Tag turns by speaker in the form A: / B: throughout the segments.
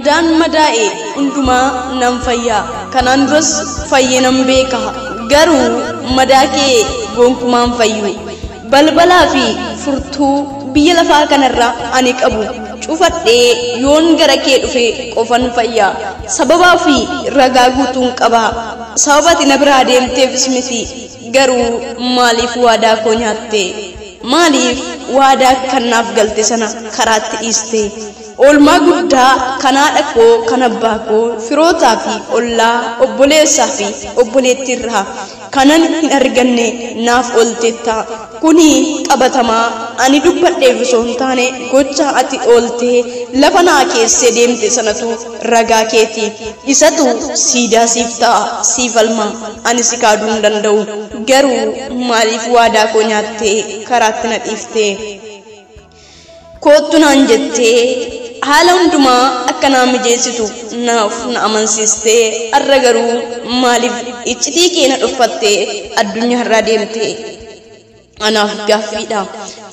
A: Madaan madaa'e hundumaa nan fayya. Kanaan duras fayyee nan beeka. Garuu madaa kee gonkumaan fayyu. Balbalaa fi furtuu biyya lafaa kanarra ani qabu cufadhee yoon gara kee dhufe qofan fayya. Sababaa fi ragaa guutuun qaba. Sababa ati na biraa deemteefis miti. Garuu maaliif waadaa koo nyaatte? Maaliif waadaa kan naaf galte sana karaatti dhiiste? Oolmaa guddaa kan haadha koo, kan abbaa koo, firootaa fi ollaa, obboleessaa fi obboleettii irraa kanan hin arganne naaf oolteetta. Kuni qabatamaa ani dubbadheef osoo hin taane gocha ati ooltee lafa naa keessee deemte sanatu ragaa keeti. Isatu siidaa siif ta'a, siif falma. Ani si kaaduu hin danda'u. Garuu maaliif waadaa koo nyaattee karaatti na dhiiftee? Koottu naan jettee haala hundumaa akka naa mijeessitu naaf na amansiistee, har'a garuu maaliif iccitii kee na dhoffattee addunyaa irraa deemte? Anaaf gaaffiidha.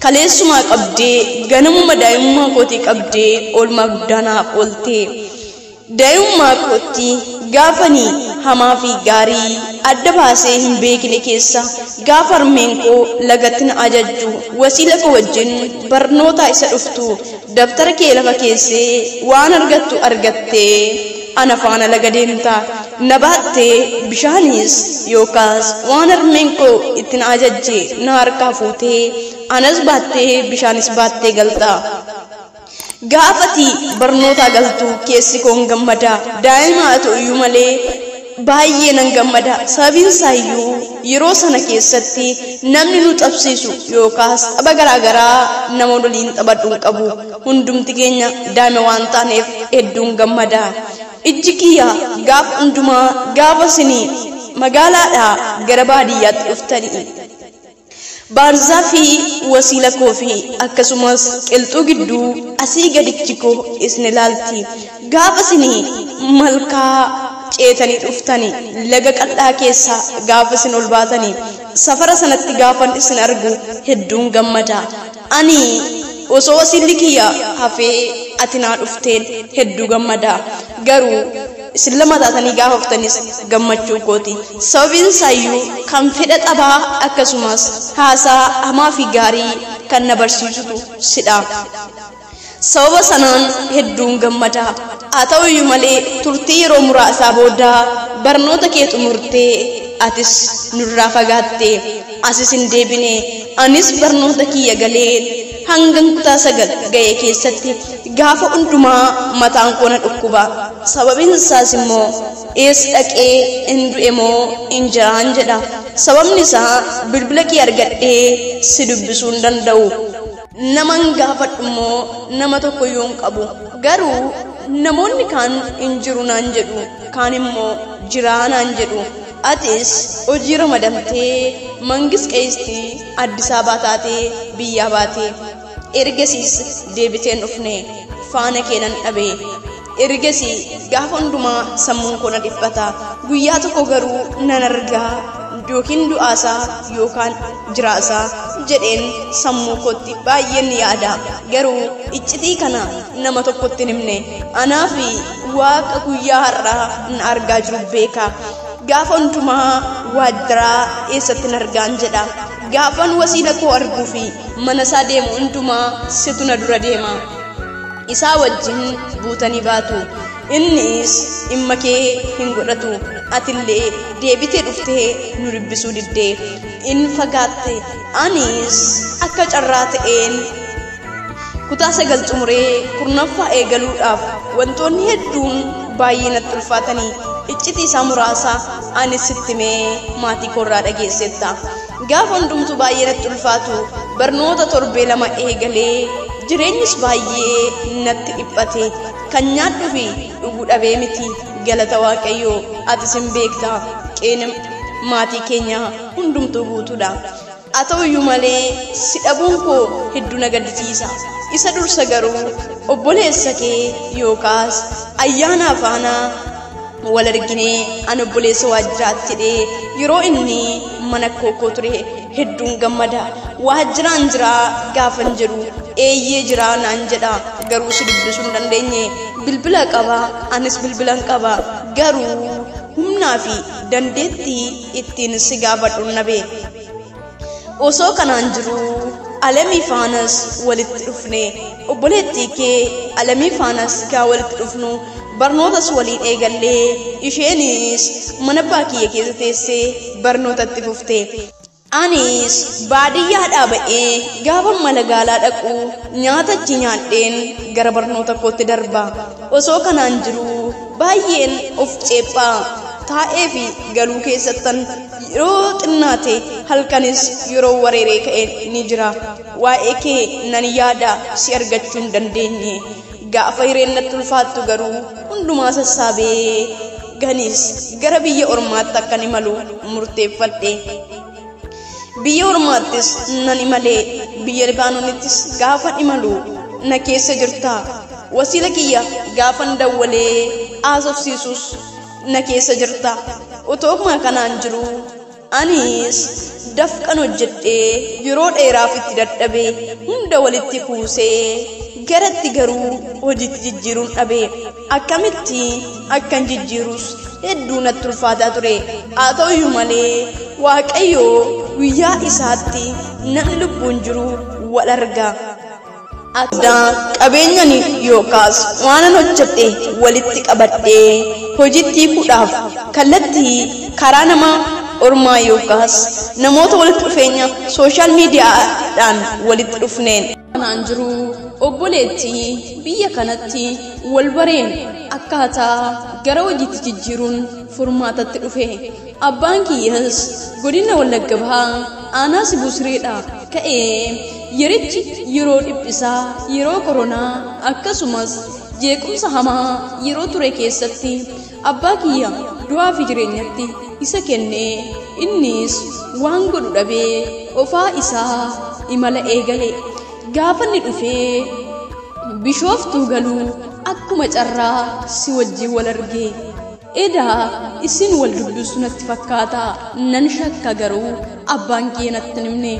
A: Kaleessumaa qabdee ganamuma daa'imummaa kootii qabdee oolmaa guddaa naaf ooltee. Daa'imummaa kootti gaafanii hamaa fi gaarii adda baasee hin beekne keessa gaafa harmeen koo lagatti na ajajju, wasiila koo wajjin barnoota isa dhuftu dabtara kee lafa keessee waan argattu argattee ana faana laga deemta. Na baattee bishaanis yookaas waan harmeen koo itti na ajajje na harkaa fuutee anas baattee bishaanis baattee galta. Gaafati barnoota galtu keessi koon gammada. Daa'ima haa ta'u iyyuu malee baay'ee nan gammada. Sababiin isaayyuu yeroo sana keessatti namni nu tapsiisu yookaas tapha garaagaraa nama waliin taphadhu hin qabu. Hundumti keenya daa'ima waan taaneef hedduun gammada. Ijji kiyya gaafa hundumaa gaafa isinii magaalaadhaa gara baadiyyaatti dhuftanii Baarzaa fi wasiila koo fi akkasumas qilxuu gidduu asii gadichi koo isin ilaalti. Gaafa isinii malkaa ceetanii dhuftanii laga qal'aa keessaa gaafa isin ol baatanii safara sanatti gaafan isin argu hedduun gammada. Ani osoo wasiilli kiyya hafee ati naa dhufteen hedduu gammada. Garuu isin lama taatanii gaafa dhuftanis gammachuu kooti. Sababiin isaayyuu kan fedha taphaa akkasumas haasaa hamaa fi gaarii kan na barsiisutu sidha. Sababa sanaan hedduun gammada. Haa ta'uyyuu malee turtii yeroo muraasaa booda barnoota kee xumurtee atis nurraa fagaatte, asis hin deebine. Anis barnoota kiyya galee hangan kutaa 9 ga'e keessatti gaafa hundumaa mataan koo na dhukkuba. Sababiin isaas immoo eessa dhaqee hin du'e moo hin jiraan jedha. Sababni isaa bilbila kee argadhee si dubbisuu hin danda'u. Naman gaafadhu immoo nama tokko iyyuu hin qabu. Garuu namoonni kaan hin jiru naan jedhu, kaan immoo jiraa naan jedhu. Atis hojii ramadamtee Mangis Qeestii Addis Ababaa taatee biyyaa baate. Ergasiis deebitee hin dhufne, faana kee nan dhabe. Ergasii gaafa hundumaa sammuun koo na dhiphata. Guyyaa tokko garuu nan argaa yookiin du'aasaa yookaan jiraasaa jedheen sammuu kootti baay'een yaada. Garuu iccitii kana nama tokkotti hin himne. Anaa fi Waaqa guyyaa har'aa na argaa jiru beeka. Gaafa hundumaa waajjiraa eessatti na argaan jedha. Gaafan wasiila koo arguu fi mana isaa deemu hundumaa situ na dura deema. Isaa wajjin buutanii baatu. Innis dhimma kee hin godhatu. Atillee deebitee dhuftee nu dubbisuu diddee. In fagaatte. Anis akka carraa ta'een kutaa 9 xumuree 10ffaa eegaluudhaaf wantoonni hedduun baay'ee natti ulfaatanii iccitii isaa muraasa anis sitti himee maatii koorraa dhageessetta. Gaafa hundumtuu baay'ee natti ulfaatu barnoota torbee 2 eegalee jireenyis baay'ee natti dhiphate. Kan nyaadhuu fi dhuguu dhabee miti, galata Waaqayyoo atis hin beekta, qeen maatii keenya hundumtuu guutuudha. Haa ta'uyyuu malee si dhabuun koo hedduu na gaddisiisa. Isa dursa garuu obboleessa kee yookaas ayyaana faana wal arginee ani obboleessa waajjiraatti jedhee yeroo inni mana koo ture hedduun gammada. Waajjiraan jiraa gaafan jedhu eeyyee jiraa naan jedha, garuu si dubbisuu hin dandeenye. Bilbila qaba, anis bilbilan qaba, garuu humnaa fi dandeettii ittiin si gaafadhu nabe. Osoo kanaan jiru Alamii faanas walitti dhufne. Obboleettii kee Alamii faanas gaa walitti dhufnu barnootas waliin eegallee, isheenis mana abbaa kiyya keessa teessee barnootatti fufte. Anis baadiyyaadhaa ba'ee gaafa magaalaa dhaqu nyaata achi nyaadheen gara barnoota kootti darba. Osoo kanaan jiru baay'een of ceephaa taa'ee fi galuu keessattan yeroo xinnaate halkanis yeroo wareeree ka'e ni jira. Waa'ee kee nan yaada, si argachuu hin dandeenye. Gaafa hireen natti ulfaattu garuu hundumaa sassaabee ganis gara biyya ormaatti akkan imalu murteeffadhe. Biyya ormaattis nan imalee, biyya Libaanoonittis gaafa imalu na keessa jirta. Wasiila kiyya gaafan dawwalee haasofsiisus na keessa jirta. Otoo kanaan jiru anis dafqan hojjedhee yeroo dheeraaf itti dadhabee hunda walitti kuusee garatti garuu hojiitti jijjiiruun dhabe. Akkamitti akkan jijjiirus hedduu natti ulfaataa ture. Haa ta'uyyuu malee Waaqayyo guyyaa isaatti namni lubbuun jiru wal arga. Addaa qabeenyan yookaas waanan hojjedhe walitti qabadhee hojiitti hiikuudhaaf kallattii karaa nama ormaa yookaas namoota walitti dhufeenya sooshaal miidiyaadhaan walitti dhufneen. Kanaan jiru obboleettii biyya kanatti wal bareen akkaataa gara hojiitti jijjiiruun furmaatatti dhufe. Abbaan kiyyas godina Wallagga Bahaa aanaa Sibuu Sireedha ka'ee yerichi yeroo dhiphisaa, yeroo koronaa akkasumas jeequmsa hamaa yeroo ture keessatti abbaa kiyya du'aa fi jireenyatti isa kennee innis waan godhu dhabee qofaa isaa imala eegale. Gaafa inni dhufee Bishooftuu galuu akkuma carraa si wajjin wal arge. Edaa isin wal dubbisu natti fakkaata, nan shakka garuu abbaan kee natti hin himne.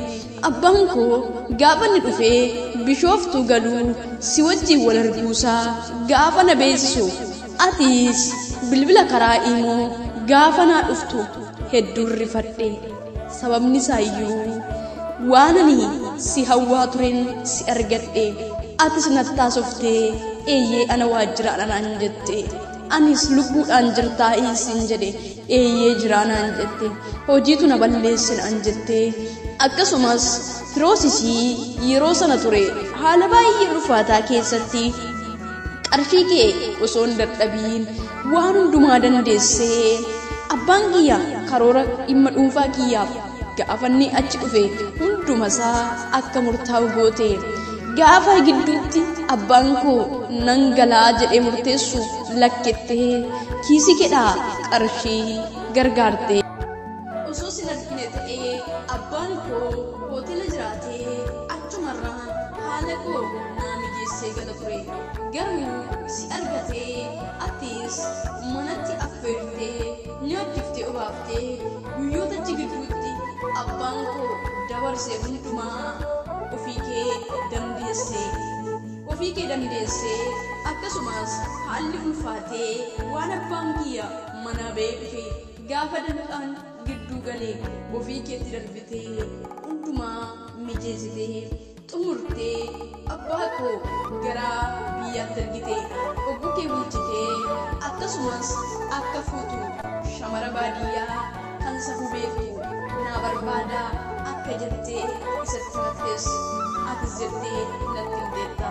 A: Abbaan koo gaafa inni dhufee Bishooftuu galuu si wajjin wal arguusaa gaafa na beeksisu, atis bilbila karaa imoo gaafa naa dhuftu hedduun rifadhe. Sababni isaayyuu waan ani si hawwaa tureen si argadhe. Atis natti taasoftee eeyyee ana waajjiraadha naan jette. Anis lubbuudhaan jirtaa siin jedhe, eeyyee jiraa naan jette. Hojiitu na balleesse naan jette. Akkasumas firoosisii yeroo sana ture haala baay'ee ulfaataa keessatti qarshii kee osoo hin dadhabiin waan hundumaa dandeessee abbaan kiyya karoora dhimma dhuunfaa kiyyaaf gaafanni achi dhufe hundumasaa akka murtaa'u goote. Gaafa gidduutti abbaan koo nan galaa jedhee murteessu lakkettee kiisii kedhaa qarshii gargaarte. Osoo sin argine ta'ee abbaan koo hoteela jiraatee achumarraa haala koo naa mijeessee gala ture. Garuu si argatee atis manatti affeertee nyaachiftee obaaftee guyyoota achi gidduutti abbaan koo dabarsee hundumaa ofii kee dandeessee. Ofii kee dandeessee akkasumas haalli ulfaatee waan abbaan kiyya manaa ba'ee dhufe gaafa danqaan gidduu galee ofii keetti darbitee hundumaa mijeessitee xumurtee abbaa koo gara biyyaatti ergite. Ogguu kee bulchitee akkasumas akka fuutu shamara baadiyyaa kan safuu beektu naa barbaada akka jettee isatti himattes atis jettee natti himteetta.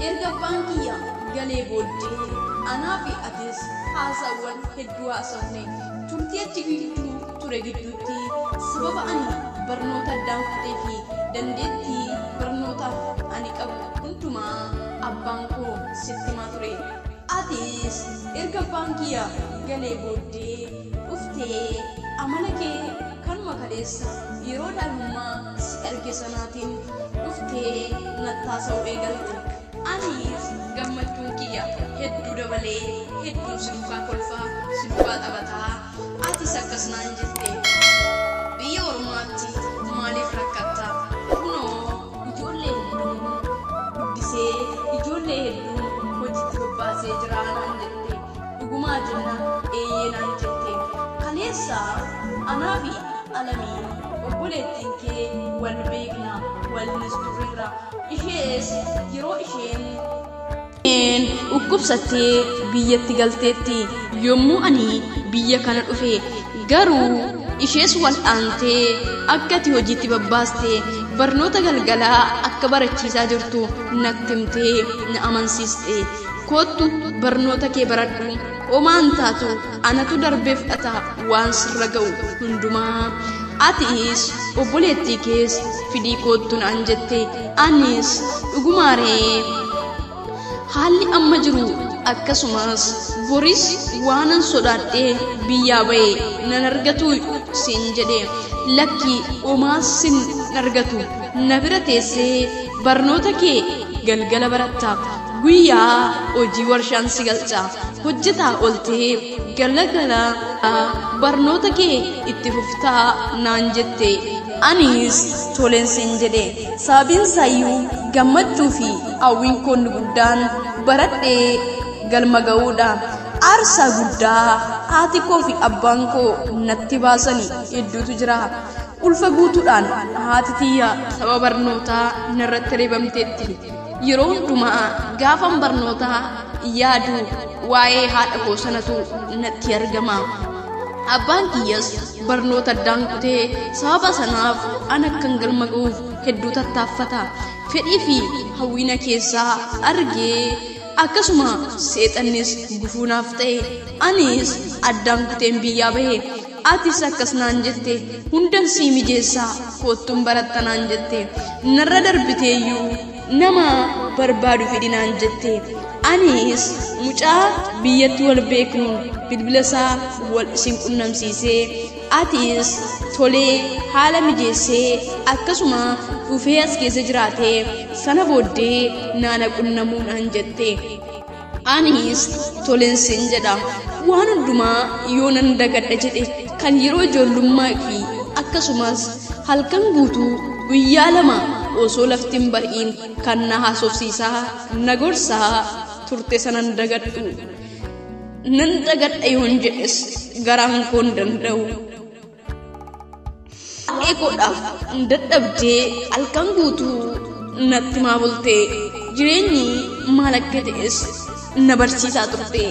A: Erga abbaan kiyya galee booddee anaa fi atis haasawwan hedduu haasofne. Turtii achi gidduu ture gidduutti sababa ani barnoota addaan kutee fi dandeettii barnootaaf ani qabu hundumaa abbaan koo sitti himaa ture. Atis erga abbaan kiyya galee booddee dhuftee amala kee kanuma kaleessa yeroo daa'imummaa si arge sanaatiin dhuftee nattaasa'uu eegalte. Anis gammachuun kiyya hedduu dabalee hedduun si duukaa kolfaa si duukaa taphataa atis akkas naan jette. Biyya ormaatti maaliif rakkatta? Kunoo ijoollee hedduun guddisee ijoollee hedduun hojiitti baasee jira naan jette. Dhugumaa jennaan eeyyee naan jette. Kaleessa anaa fi Alamiin obboleettiin kee wal beekna, waliinis turreerra. Ishees yeroo isheen dhukkubsattee biyyatti galteetti yommuu ani biyya kana dhufe garuu ishees wal'aantee akka ati hojiitti babbaaste barnoota galgalaa akka barachiisaa jirtu natti himtee na amansiiste. Koottu barnoota kee baradhu, homaan taatu anatu darbee fudhata waan sirra ga'u hundumaa. Atis obboleettii kees fidii koottu naan jette. Anis dhugumaaree haalli amma jiru akkasumas boris waanan sodaadhee biyyaa ba'e nan argatu siin jedhe. Lakki homaa sin argatu, na bira teessee barnoota kee galgala baratta, guyyaa hojii warshaan si galcha, hojjetaa oltee galgala barnoota kee itti fuftaa naan jette. Anis toleen siin jedhe. Sababiin isaayyuu gammachuu fi hawwiin koo inni guddaan baradhee galma ga'uudha. Aarsaa guddaa haati koo fi abbaan koo natti baasani hedduutu jira. Ulfa guutuudhaan haati tiyya sababa barnootaa narratti reebamteetti. Yeroo hundumaa gaafan barnootaa yaadu waa'ee haadha koo sanatu natti argama. Abbaan kiyyas barnoota addaan kutee sababa sanaaf an akkan galma ga'uuf hedduu tattaaffata. Fedhii fi hawwiina keessaa argee akkasuma seexannis gufuunaaf ta'e. Anis addaan kuteen biyyaa bahe. Atis akkas naan jette, hundan sii mijeessaa koottuun baratta naan jette. Narra darbiteeyyuu nama barbaadu fidi naan jette. Anis mucaa biyyatti wal beeknuun bilbila isaa wal isin qunnamsiisee atis tolee haala mijeessee akkasuma dhufee as keessa jiraatee sana booddee naana qunnamuu naan jette. Anis toleen siin jedha. Waan hundumaa yoo nan dagadha jedhe kan yeroo ijoollummaa fi akkasumas halkan guutuu guyyaa lama osoo lafti hin bari'in kan na haasofsiisaa na gorsaa turte sanan dagadhu. Nan dagadha yoon jedhes garaan koo hin danda'u. Eekoodhaaf dadhabdee halkan guutuu natti maa bultee jireenyi maal akka ta'es na barsiisaa turte.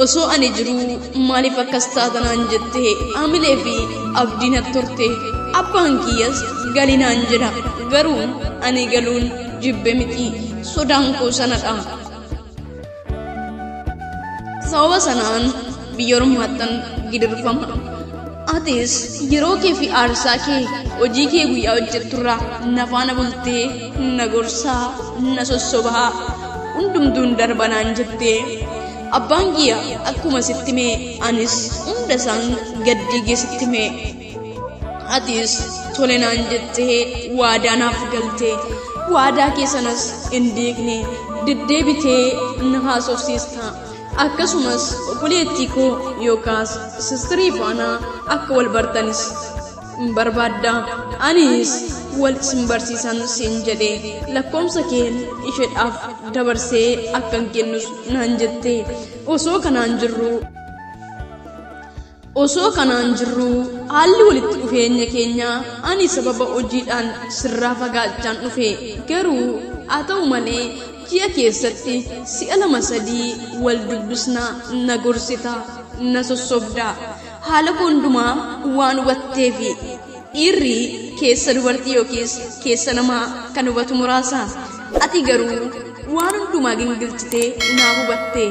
A: Osoo ani jiruu maaliif akkas taata naan jettee hamilee fi abdii natti turte. Abbaan kiyyas gali naan jedha, garuu ani galuun jibbe miti, sodaan koo sanadha. Sababa sanaan biyya ormaattan gidirfama. Atis yeroo kee fi aarsaa kee hojii kee guyyaa hojjetturraa na faana bultee na gorsaa na sossobaa hundumtuun darba naan jettee. Abbaan kiyya akkuma sitti himee anis hunda isaan gaddiigee sitti himee. Atis tole naan jettee waadaa naaf galtee waadaa kee sanas hin diigne, deddeebitee na haasofsiista. Akkasumas obboleettii koo yookaas sistirii faana akka wal bartanis hin barbaadda. Anis wal isin barsiisan siin jedhe. Lakkoomsa keen isheedhaaf dabarsee akkan kennus naan jette. Osoo kanaan jirru haalli walitti dhufeenya keenya ani sababa hojiidhaan sirraa fagaachaan dhufe. Garuu haa ta'u malee ji'a keessatti si'a 2-3 wal dubbisna, na gorsita, na sossobda. Haala koo hundumaa waan hubatteefi dhiirri keessa dubartii yookiis keessa namaa kan hubatu muraasa. Ati garuu waan hundumaa gingilchitee naaf hubatte.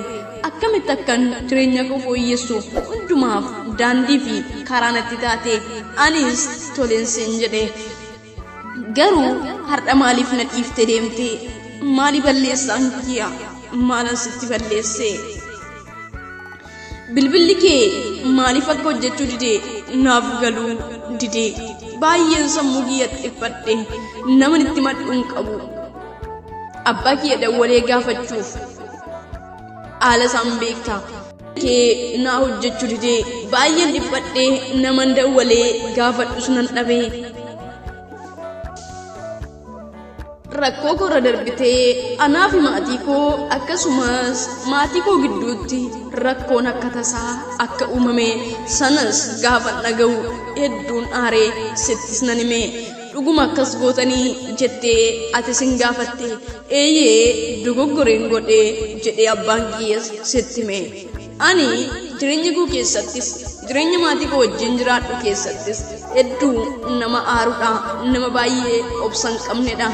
A: Akkamitti akkan jireenya koo fooyyessu hundumaaf daandii fi karaa natti taate. Anis toleen siin jedhe. Garuu har'a maaliif na dhiiftee deemte? Maali balleessaan kiyya? Maalan sitti balleesse? Bilbilli kee maaliif akka hojjechuu dide naaf galuu dide? Baay'een sammuu kiyya dhiphadhe, nama itti madhu hin qabu. Abbaa kiyya dawwalee gaafachuuf haala isaan beekta. Kee naa hojjechuu dide, baay'een dhiphadhe, nama dawwalee gaafadhus nan dhabe. Rakkoo koorra darbitee anaa fi maatii koo akkasumas maatii koo gidduutti rakkoon akka tasaa akka uumame sanas gaafa dhaga'u hedduun aaree sittis nan hime. Dhuguma akkas gootanii jettee ati sin gaafatte. Eeyyee, dogoggoreen godhee jedhee abbaan kiyyas sitti hime. Ani jireenya koo keessattis jireenya maatii koo wajjin jiraadhu keessattis hedduu nama aaruudha, nama baay'ee obsa hin qabnedha.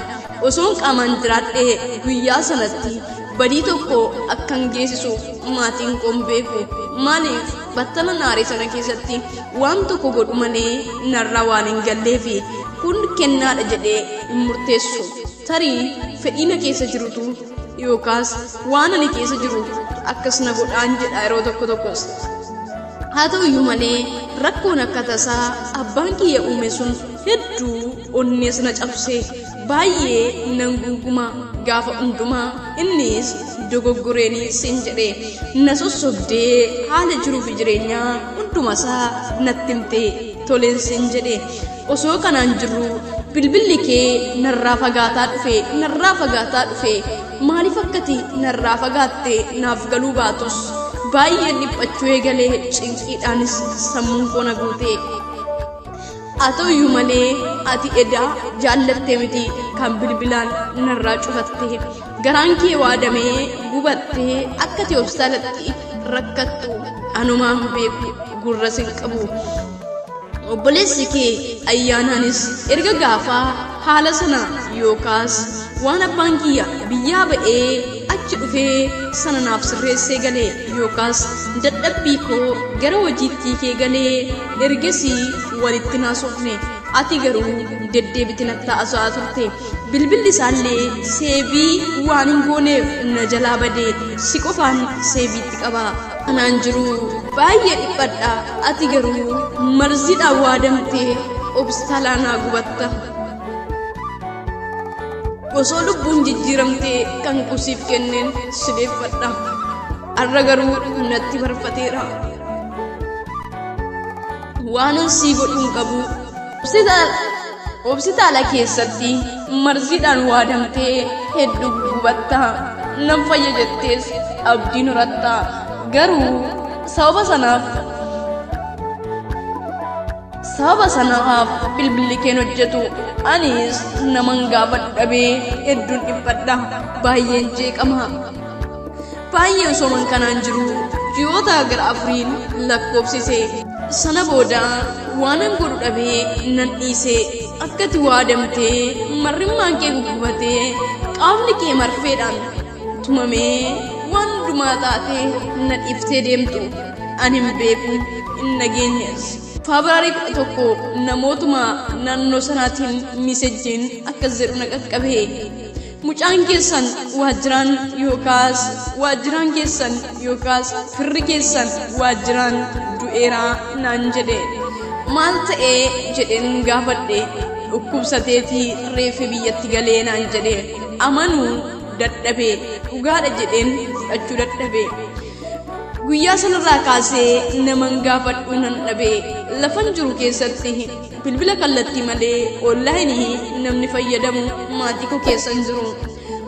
A: Osoon qaamaan jiraadhee guyyaa sanatti badii tokko akkan geessisuuf maatiin koo hin beeku. Maaliif battala naarii sana keessatti waan tokko godhu malee narraa waan hin galleefi kun kennaadha jedhee hin murteessu. Tarii fedhii na keessa jirutu yookaas waan ani keessa jiru akkas na godhaan jedha yeroo tokko tokkos. Haa ta'uyyuu malee rakkoon akka tasaa abbaan kiyya uume sun hedduu onnees na cabse. Baay'ee nan gunguma gaafa hundumaa. Innis dogoggoreenii sin jedhe na sossobdee haala jiruu fi jireenyaa hundumasaa natti himte, toleen sin jedhe. Osoo kanaan jirru bilbilli kee narraa fagaataa dhufe, narraa fagaataa dhufe. Maaliif akkati narraa fagaatte naaf galuu baatus baay'een dhiphachuu eegalee, cinqiidhaanis sammuun koo na guute. Haa ta'uyyuu malee ati edaa jaallattee miti kan bilbilaan narraa cufatte. Garaan kee waadamee gubattee akka ati hospitaalatti rakkattu anumaan beeku gurra sin qabu. Obboleessi kee ayyaanaanis erga gaafaa haala sana yookaas waan abbaan kiyya biyyaa ba'ee achi dhufee sana naaf sirreessee galee yookaas dadhabbii koo gara hojiitti kee galee ergasii walitti naasofne. Ati garuu deddeebiti natti haasa'aa turte. Bilbilli isaallee seebii waan hin gooneef na jalaa badee si qofaan seebiitti qaba. Kanaan jiru baay'ee dhiphadha. Ati garuu marziidhaan waadamtee hospitaalaa naa gubatta. Osoo lubbuun jijjiiramtee kan kusiif kenneen sileeffadha. Har'a garuu natti barfateera. Waanan sii godhuu hin qabu. Hospitaala keessatti marziidhaan waadamtee hedduu gubatta. Nan fayya jettees abdiin horatta. Garuu sababa sanaaf bilbilli keen hojjetu. Anis naman gaafadhu dhabee hedduun dhiphadha. Baay'een jeeqama. Baay'ee osooman kanaan jiru ji'oota gara 4n lakkoofsise. Sana booda waanan godhu dhabee nan dhiise. Akkati waadamtee marrimmaan kee guggubatee qaamni kee marfeedhaan tumamee waan hundumaa taatee na dhiiftee deemtu ani hin beeku, hin nageenyes. Febraarii 11 namootuma naannoo sanaatiin miisejjiin akkas jedhu na qaqqabe. Mucaan keessan waajjiraan yookaas waajjiraan keessan yookaas firri keessan waajjiraan du'eeraa naan jedhe. Maal ta'ee jedheen gaafadhe. Dhukkubsateetii reeffi biyyatti galee naan jedhe. Amanuu dadhabe, dhugaadha jedheen fudhachuu dadhabe. Guyyaa sanarraa kaasee naman gaafadhu nan dhabe. Lafan jiru keessatti bilbila kallattii malee onlaayinii namni fayyadamu maatii koo keessa hin jiru.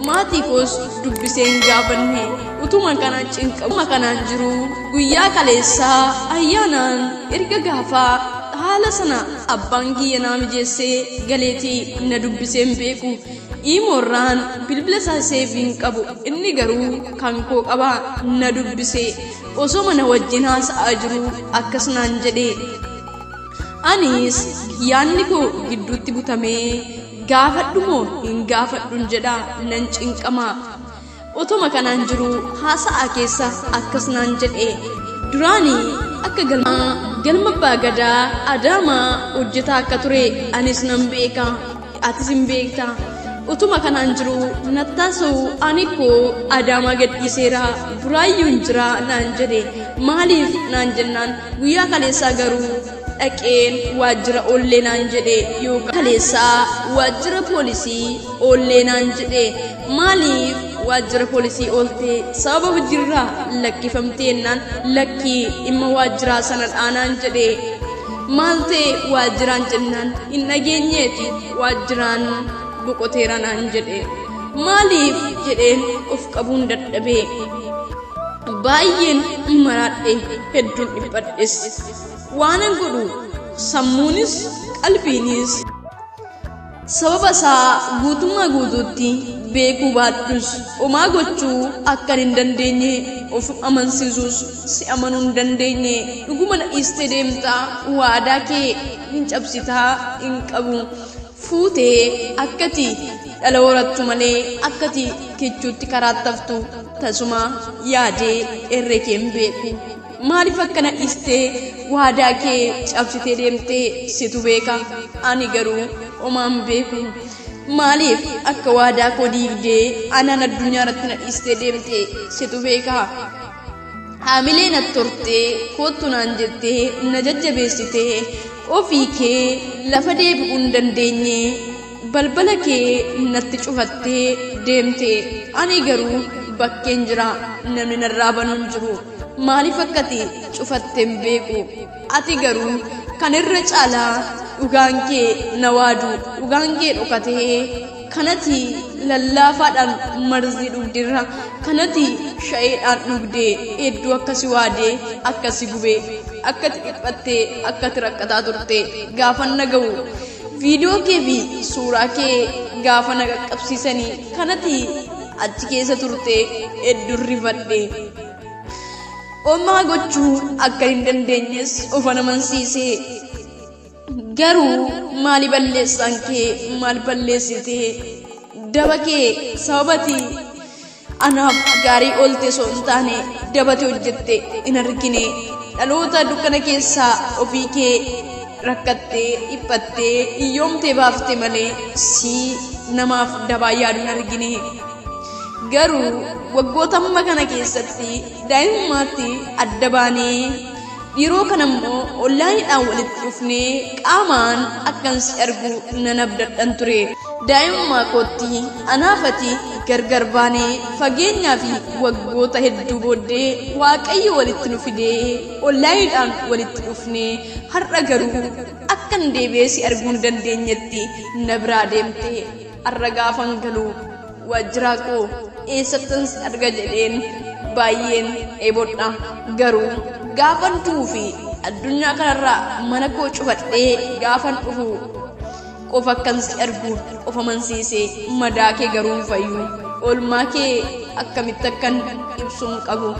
A: Maatii koos dubbisee hin gaafanne. Utuma kanaan cinqama kanaan jiru guyyaa kaleessaa ayyaanaan erga gaafaa haala sana abbaan kiyya naa mijeessee galeetii na dubbisee hin beeku. Iimoorraan bilbila isaa seefii hin qabu, inni garuu kan koo qaba, na dubbise. Osoo mana wajjin haasa'aa jiru akkas naan jedhe. Anis yaadni koo gidduutti butamee gaafadhu moo hin gaafadhun jedha, nan cinqama. Otuma kanaan jiru haasa'aa keessa akkas naan jedhe. Duraanii akka galma abbaa gadaa Adaamaa hojjetaa akka ture anis nan beeka, atis hin beekta. Utuma kanaan jiru nattaasuu ani koo Adaamaa gadhiiseera, Buraayyuun jira naan jedhe. Maaliif naan jennaan guyyaa kaleessaa garuu dhaqeen waajjira oollee naan jedhe, yookaan kaleessaa waajjira poolisii oollee naan jedhe. Maaliif waajjira poolisii oolte, sababa hojiirraa lakkifamtee jennaan lakkii, dhimma waajjiraa sana dhaanaan jedhe. Maal ta'e waajjiraan jennaan hin dhageenyeeti waajjiraan Boqoteera naan jedhe. Maaliif jedheen of qabuun dadhabee. Baay'een maraadhe, hedduun dhiphadhes. Waanan godhu sammuunis qalbiinis sababa isaa guutummaa guutuutti beekuu baadhus, homaa gochuu akkan hin dandeenye of amansiisus si amanuu hin dandeenye. Dhuguma na dhiistee deemtaa, waadaa kee hin cabsitaa hin qabu. Fuutee akkati dhala horattu malee akkati kichuutti karaa taftu tasuma yaadee irree kee hin beeku. Maaliif akkana dhiistee waadaa kee cabsitee deemtee situ beeka, ani garuu homaan beeku. Maaliif akka waadaa koo diigdee anaan addunyaa irratti na dhiistee deemtee situ beeka. Haamilee na tortee koottu naan jettee na jajjabeessitee ofii kee lafa deebi'uu hin dandeenye balbala kee natti cufattee deemte. Ani garuu bakkeen jira, namni narraa banuu hin jiru. Maaliif akkati cufattee hin beeku. Ati garuu kan irra caalaa dhugaan kee na waadu, dhugaan kee dhokatee kanati lallaafaadhaan marzii dhugdirra, kanati sha'eedhaan dhugdee hedduu akkasi waadee akkasi gubee akkati dhiphattee akkati rakkataa turte gaafa na ga'u, viidiyoo kee fi suuraa kee gaafa na qaqqabsiisanii kanati achi keessa turte hedduun rifadhe. Homaa gochuu akka hin dandeenyes of amansiise. Garuu maali balleessaan kee, maal balleessitee? Daba kee sababati anaaf gaarii oolte osoo hin taane dabate hojjette hin argine. Dhaloota dukkana keessaa ofii kee rakkattee dhiphattee hiyyoomtee baafte malee si namaaf dabaa yaadu hin argine. Garuu waggoota amma kana keessatti daa'imummaatti adda baanee yeroo kana immoo onlaayiniidhaan walitti dhufnee qaamaan akkan si argu nan abdadhan ture. Daa'imummaa kootti anaafati gargar baanee fageenyaa fi waggoota hedduu booddee Waaqayyo walitti nu fidee onlaayiniidhaan walitti dhufnee har'a garuu akkan deebi'ee si arguu hin dandeenyetti na biraa deemte. Har'a gaafan galu waajjira koo eessattan si arga jedheen baay'een dheebodha. Garuu gaafan du'uu fi addunyaa kanarraa mana koo cufadhee gaafan dhufu qofa akkan si argu of amansiise. Madaa kee garuu hin fayyu. Oolmaa kee akkamitti akkan ibsuu hin qabu.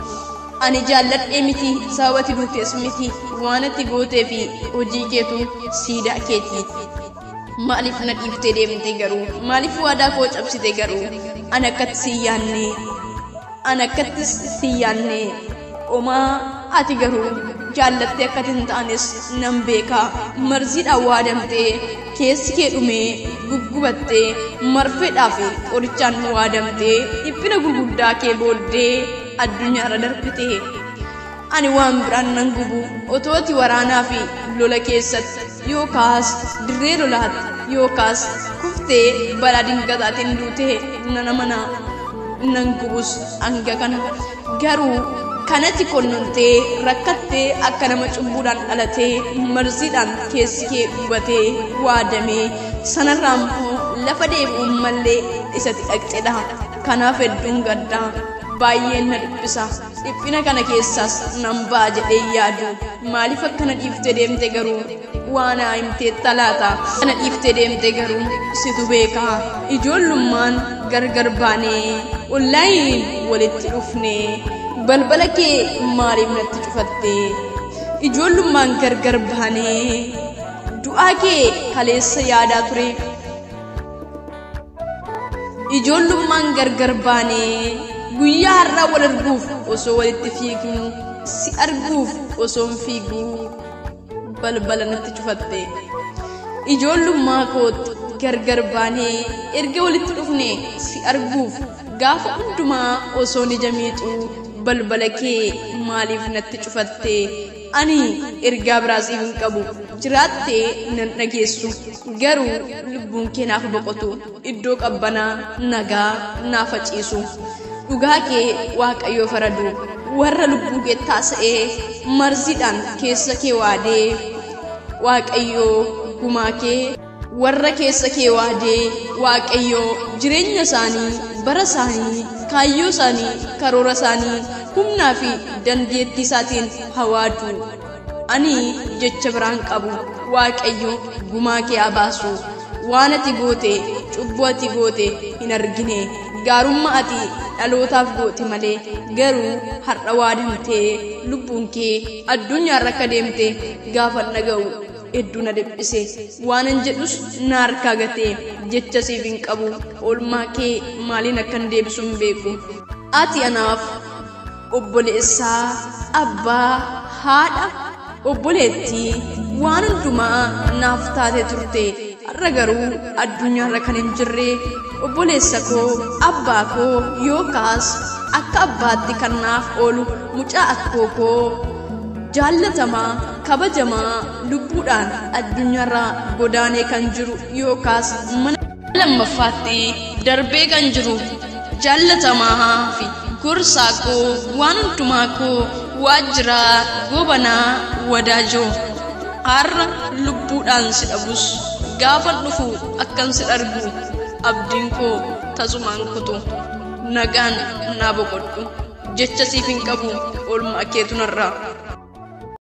A: Ani jaalladhee miti, sababati duutees miti, waan ati gootee fi hojii keetu siidaa keeti. Maaliif na dhiiftee deemte garuu? Maaliif waadaa koo cabsite garuu? Ani akkatti si yaanne, ani akkatti si yaanne. Homaa ati garuu jaallattee akkati hin taanes nan beeka. Marziidhaan waadamtee keessi kee dhumee guggubattee marfeedhaa fi qorichaan waadamtee dhiphina gurguddaa kee booddee addunyaarra darbite. Ani waan biraan nan gubu, otoo ati waraanaa fi lola keessatti yookaas dirree lolaatti yookaas kuftee balaa dingataatiin duutee nan amana, nan gubus hanga kana. Garuu kanatti konnontee rakkattee akka nama cubbuudhaan dhalatee marziidhaan keessi kee gubatee waadamee sanarraa immoo lafa deebi'uun mallee isatti dhaqxedha. Kanaaf hedduun gaddaa, baay'een na dhiphisa. Dhiphina kana keessaas nan ba'a jedhee yaadu. Maaliif akkana dhiiftee deemte garuu? Waan haa himtee talaata. Kana dhiiftee deemte garuu situ beeka. Ijoollummaan gargar baanee onlaayin walitti dhufnee balbala kee maaliif natti cufatte? Ijoollummaan gargar baanee du'aa kee kaleessa yaadaa ture. Ijoollummaan gargar baanee guyyaa har'aa wal arguuf osoo walitti fiignu, si arguuf osoo hin fiiguu balbala natti cufatte. Ijoollummaa kootti gargar baanee erga walitti dhufne si arguuf gaafa hundumaa osoo ija miixuu balbala kee maaliif natti cufatte? Ani ergaa biraa siif hin qabu, jiraattee nan dhageessu. Garuu lubbuun kee naaf boqotu, iddoo qabbanaa nagaa naaf ciisu. Dhugaa kee Waaqayyo faradu, warra lubbuu kee taasa'ee marziidhaan keessa kee waadee Waaqayyo gumaa kee Warra keessa kee waadee Waaqayyoo jireenya isaanii, bara isaanii, kaayyoo isaanii, karoora isaanii humnaa fi dandeettii isaatiin hawaadu. Ani jecha biraan qabu, Waaqayyo gumaa kee haa baasu. Waan ati goote, cubbuu ati goote hin argine, gaarummaa ati dhalootaaf goote malee. Garuu har'a waadamtee lubbuun kee addunyaarra akka deemte gaafa dhaga'u hedduu na dhiphise. Waanan jedhus na harkaa gatee jecha siif hin qabu. Oolmaa kee maaliin akkan deebisu hin beeku. Ati anaaf obboleessaa, abbaa, haadha, obboleettii, waan hundumaa naaf taate turte. Har'a garuu addunyaarra kan hin jirre obboleessa koo, abbaa koo, yookaas akka abbaatti kan naaf oolu mucaa akkoo koo jaallatamaa, kabajamaa lubbuudhaan addunyaarra godaanee kan jiru, yookaas mana lammaffaatti darbee kan jiru, jaallatamaa fi gorsaa koo, waan hundumaa koo, Waajjiraa Gobanaa Wadaajoo, har'a lubbuudhaan si dhabus gaafan dhufu akkan si argu abdiin koo tasumaan kutu. Nagaan naa boqodhu, jecha siif hin qabu, oolmaa keetu narraa